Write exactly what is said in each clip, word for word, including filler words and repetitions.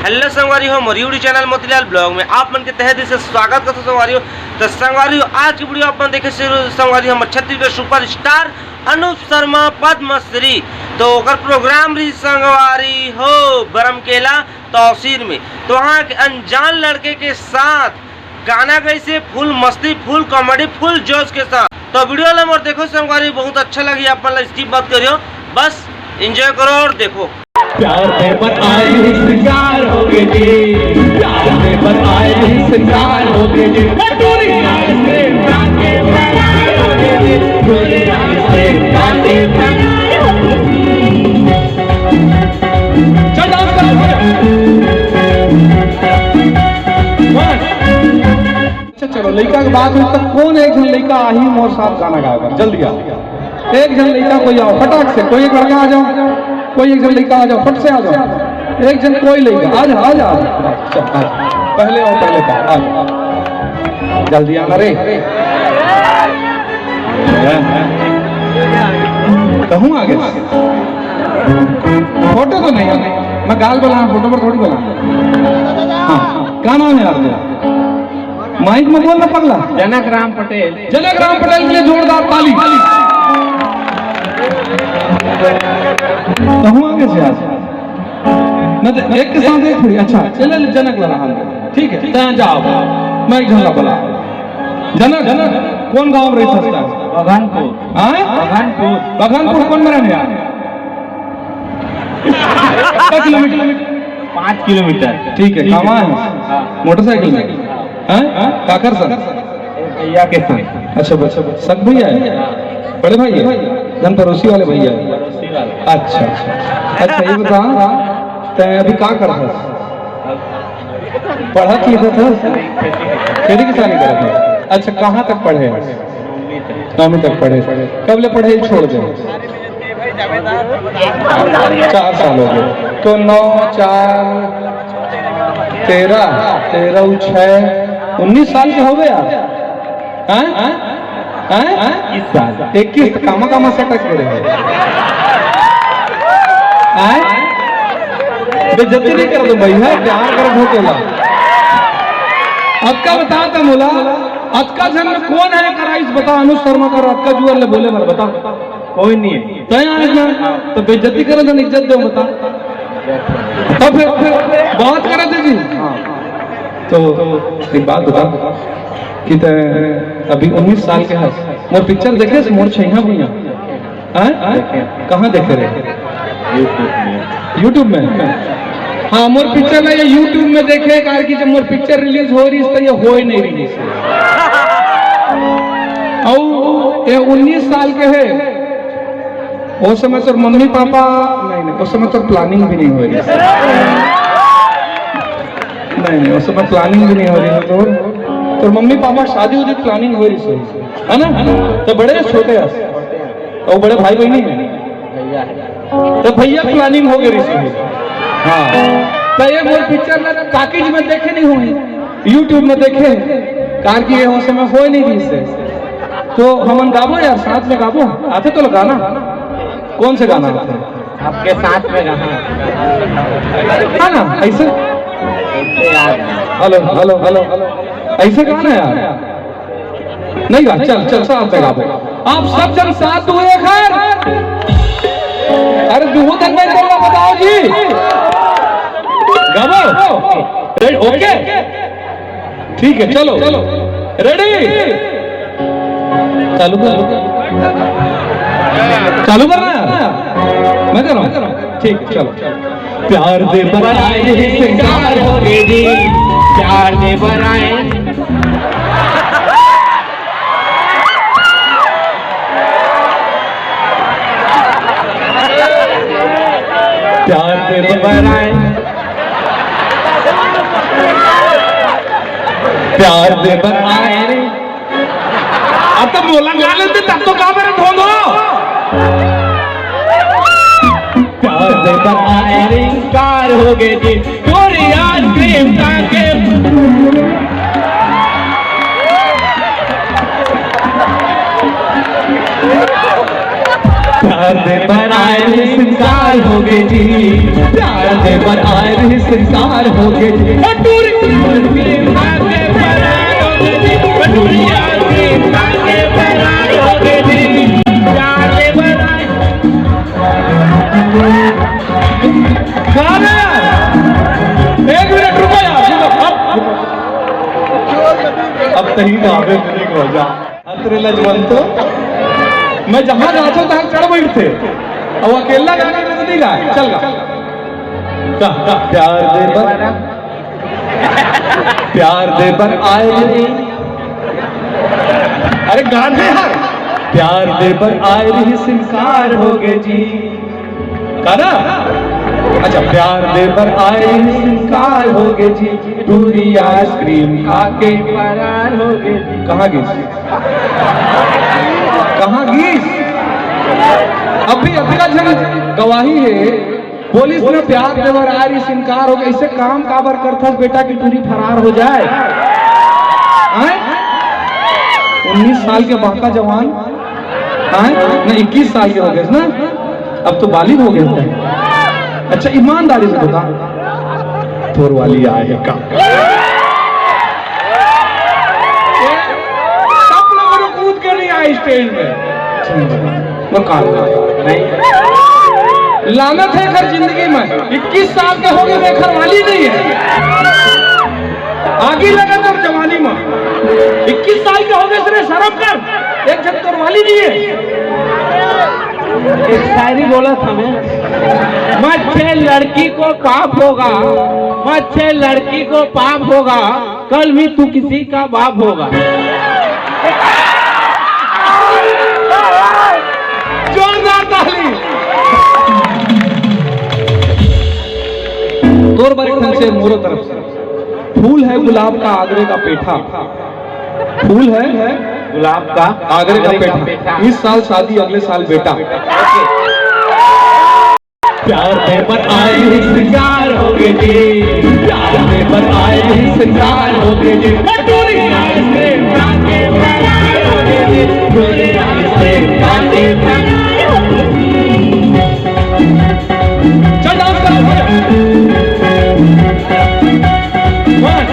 Hello संगवारी हो, मोर YouTube channel Motilal blog में आप मन के तहे दिल से स्वागत करथों संगवारी हो। तो संगवारी हो, आज की वीडियो आप मन देखे से संगवारी हो, हमर छत्तीसगढ़ सुपरस्टार अनूप शर्मा पद्मश्री। तो ओकर प्रोग्राम रही संगवारी हो बरमकेला तौसीर में। तो वहाँ के अनजान लड़के के साथ गाना गाइसे, फुल मस्ती, फुल कॉमेडी, फुल जोश के साथ। तो वीडियो ला मोर देखो संगवारी, बहुत अच्छा लगी, आप मन ला स्किप मत करियो, बस एंजॉय करो और देखो। प्यार दे पर आए ही श्रृंगार हो गए जी, प्यार दे पर आए ही श्रृंगार हो गए जी, मैं टूरी आए से प्यार के फरार हो गए जी, टूरी आए से प्यार के फरार हो गए जी। चल डांस कर। One। अच्छा, चलो, लइका के बात होई, त कोन एक झन लइका आही मोर साथ गाना गाए बर? जल्दी आओ। एक झन लइका कोई आओ, फटाक से, कोई एक लड़का आ जाओ, कोई एक झन लइका आ जाओ, फट से आ जाओ। एक झन कोई लइका, आ जा, आ जा, आ जा। चल, आ जा। पहले आओ, पहले आओ, आ जा। जल्दी आना रे। कहूँ आगे। फोटो तो नहीं, मैं गाल बोला, फोटो पर थोड़ी बोला। हाँ, का नाम है आपका? माइक में बोल ना पगला। जनक राम पटेल। जनक राम पटेल के लिए जोरदार ताली। कहूँ आगे से आज। मैं तो एक के साथ एक थोड़ी। अच्छा, चले ले जनक ला हाल। ठीक है, तैं जाओ। मैं एक झन ला बोला। जनक, जनक, कोन गांव में रहिथस तैं? बघनपुर। हाँ? बघनपुर। बघनपुर कोन मेर हे यार? कितना किलोमीटर? पाँच किलोमीटर। ठीक है, कामा है? हाँ। मोटरसाइकिल में? हाँ? काकर सन? भैया के सन। अच्छा, अच्छा, सग भैया है? बड़े भाई है? धन पड़ोसी वाले भैया है? पड़ोसी वाले। अच्छा, अच्छा। अच्छा, ये बता, तैं अभी का करथस? पढ़त लिखत हस? खेती किसानी करत हस? अच्छा, कहाँ तक पढ़े हस? नौवीं तक पढ़े। कब ले पढ़े छोड़ दे? चार साल हो गए। तो नौ, चार, तेरह, तेरह, छः, उन्नीस साल के हो गए यार। हैं? हैं? इक्कीस साल। इक्कीस तो कामा कामा सटक के रहे। हैं? बेइज्जती नहीं कर दो भैया, प्यार कर दो केला। अतका बता त मोला, अतका झन में कोन है कराइस बता, अनुज शर्मा कर अतका जुअर ले बोले बर बता। कोई नहीं है। तय आए ना, तो बेइज्जती करे तो इज्जत दो बता। तब फिर, फिर बात करे थे जी। हाँ। तो एक बात बता कि तय अभी उन्नीस साल के हस, मोर पिक्चर देखे से मोर छैहा भुइया? हैं? कहाँ देखे रहे? YouTube में। हाँ, मोर पिक्चर ला ये YouTube में देखे, कारण कि जब मोर पिक्चर रिलीज हो रही तो ये हो ही नहीं रही। और ये उन्नीस साल के है, वो समय तोर मम्मी पापा, नहीं, नहीं, उस समय तोर प्लानिंग भी नहीं हो रही। नहीं, नहीं, उस समय प्लानिंग भी नहीं हो रही है तोर। तोर मम्मी पापा शादी उदी प्लानिंग हो रही सही, है ना? तो बड़े छोटे हैं, तो बड़े भाई बहनी है, तो भैया प्लानिंग हो गई रही सही। हाँ, तो ये मोर पिक्चर ना टॉकीज में देखे नहीं होंगे, YouTube में देखे, कार की ये उस समय हो ही नहीं रही से। तो हमन गाबो यार, साथ में गाबो, आते तो गाना, कौन से गाना आते हैं? आपके साथ में गाना। हाँ ना, ऐसे। ऐसे यार। Hello, hello, hello, hello. ऐसे गाना यार। नहीं गा, चल, चल, साथ में गाबो। आप सब जन साथ हुए खैर। अरे, दुहू तक में तो बताओ जी। गाबो। रे-, ओके। ठीक है, चलो, रेडी, चालू कर, चालू करना है, मैं कर रहा हूँ। ठीक है, चलो। प्यार दे बनाए ही श्रृंगार हो गए जी, प्यार दे बनाए। प्यार दे बनाए, प्यार दे बनाए रे। अब तो मोला गा लेते, तब तो का मेरे धोंधो। प्यार दे बनाए रे, कार हो गए जी, पूरी आइसक्रीम खा के। प्यार प्यार दे बर आए रहिस इनकार हो गे जी, प्यार दे बर आए रहिस इनकार हो गे जी। ओ टूरी, प्यार दे बर आए रहिस इनकार हो गे जी, प्यार दे बर आए। गाना! एक मिनट रुको यार, रुको। अब, अब सही गावे मेरे को जा। अतरे लजवंतो, मैं जहां जाथों तहां चढ़ बैठथे। अब अकेला गाना में तो नहीं गाए, चल गा। गा, गा। प्यार दे बर, प्यार दे बर आए रहिस। अरे गाना यार। प्यार दे बर आए रहिस इनकार हो गे जी। गाना? अच्छा, प्यार दे बर आए रहिस इनकार हो गे जी, टूरी आइसक्रीम खा के फरार हो गे जी। कहाँ गिस? कहाँ गिस? अभी अतका झन गवाही हे, पुलिस ने प्यार दे बर आए रहिस इनकार हो गे। अइसे काम काबर करथस बेटा कि टूरी फरार हो जाए? आय? उन्नीस साल के बांका जवान, आय? ना, इक्कीस साल के हो गे ना, अब तो बालिग हो गे हे। अच्छा, ईमानदारी से बता, तोर वाली आए हे का? सब लोगों को कूद के नहीं आए स्टेज में। वो काल नहीं। लानत हे एकर जिंदगी में। इक्कीस साल के हो गे, एकर वाली नहीं हे। आगी लगे तोर जवानी में। इक्कीस साल के हो गे, सिर्फ शर्म कर। एक झन तोर वाली नहीं हे। एक शायरी बोलत हमें, मत छेड़ लड़की को पाप होगा, मत छेड़ लड़की को पाप होगा, कल भी तू किसी का बाप होगा। जोरदार ताली। तोर बर एक ठन से मोरो तरफ से। फूल है गुलाब का आगरे का पेठा, फूल है गुलाब का आगरे का पेठा। इस साल शादी, अगले साल बेटा। प्यार दे बर आए रहिस इनकार हो गे जी, प्यार दे बर आए रहिस इनकार हो गे जी। टूरी आइसक्रीम खा के फरार हो गे जी, टूरी आइसक्रीम खा के फरार हो गे जी। चल डांस कर, हो जा। One।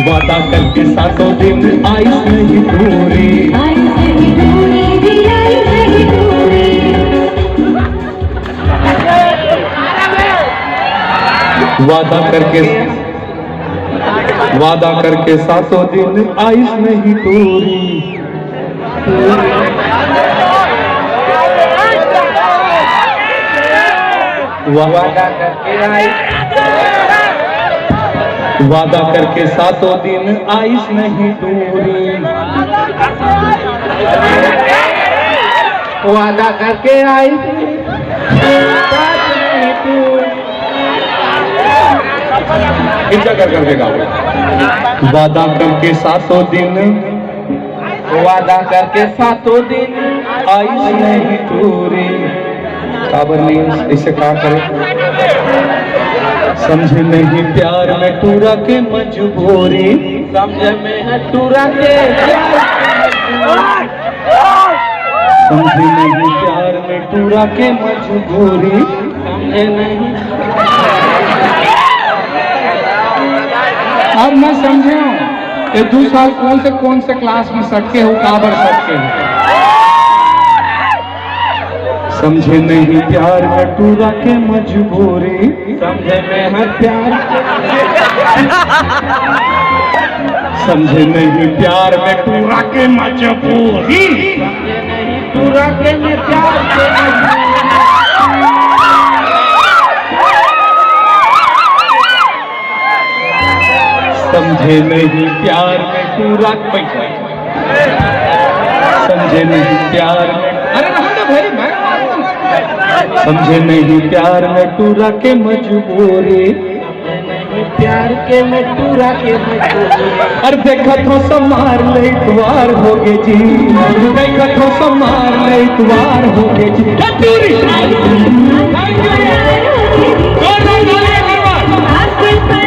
वादा करके सातों दिन आइस नहीं टूरी। आइस नहीं टूरी जी, आइस नहीं टूरी। वादा करके, वादा करके सातों दिन आइस नहीं टूरी। वादा करके आइस, वादा करके सातों दिन आइस नहीं टूरी। वादा करके आइस नहीं टूरी। इच्छा कर करके गाओ। वादा करके सातों दिन, वादा करके सातों दिन आइस नहीं टूरी। काबर नहीं, इसे का करे? समझे नहीं प्यार में टूरा के मजबूरी। समझे में है टूरा के प्यार। समझे नहीं प्यार में टूरा के मजबूरी। समझे नहीं। अब मैं समझे हूँ, ये दू साल कौन से, कौन से class में सटके हो, काबर सटके हो? समझे नहीं प्यार में टूरा के मजबूरी। समझे में है प्यार। समझे नहीं प्यार में टूरा के मजबूरी। समझे नहीं टूरा के में प्यार के मजबूरी। समझे नहीं प्यार में टूरा के, समझे नहीं प्यार में, अरे रहने दो भाई, मैं समझे नहीं प्यार में टूरा के मजबूरी। प्यार के मैं टूरा के मैं टूरा। अरे देखत हो समार ले इतवार हो गे जी, देखत हो समार ले इतवार हो गे जी। टटूरी। Thank you। जोरदार ताली एक बार।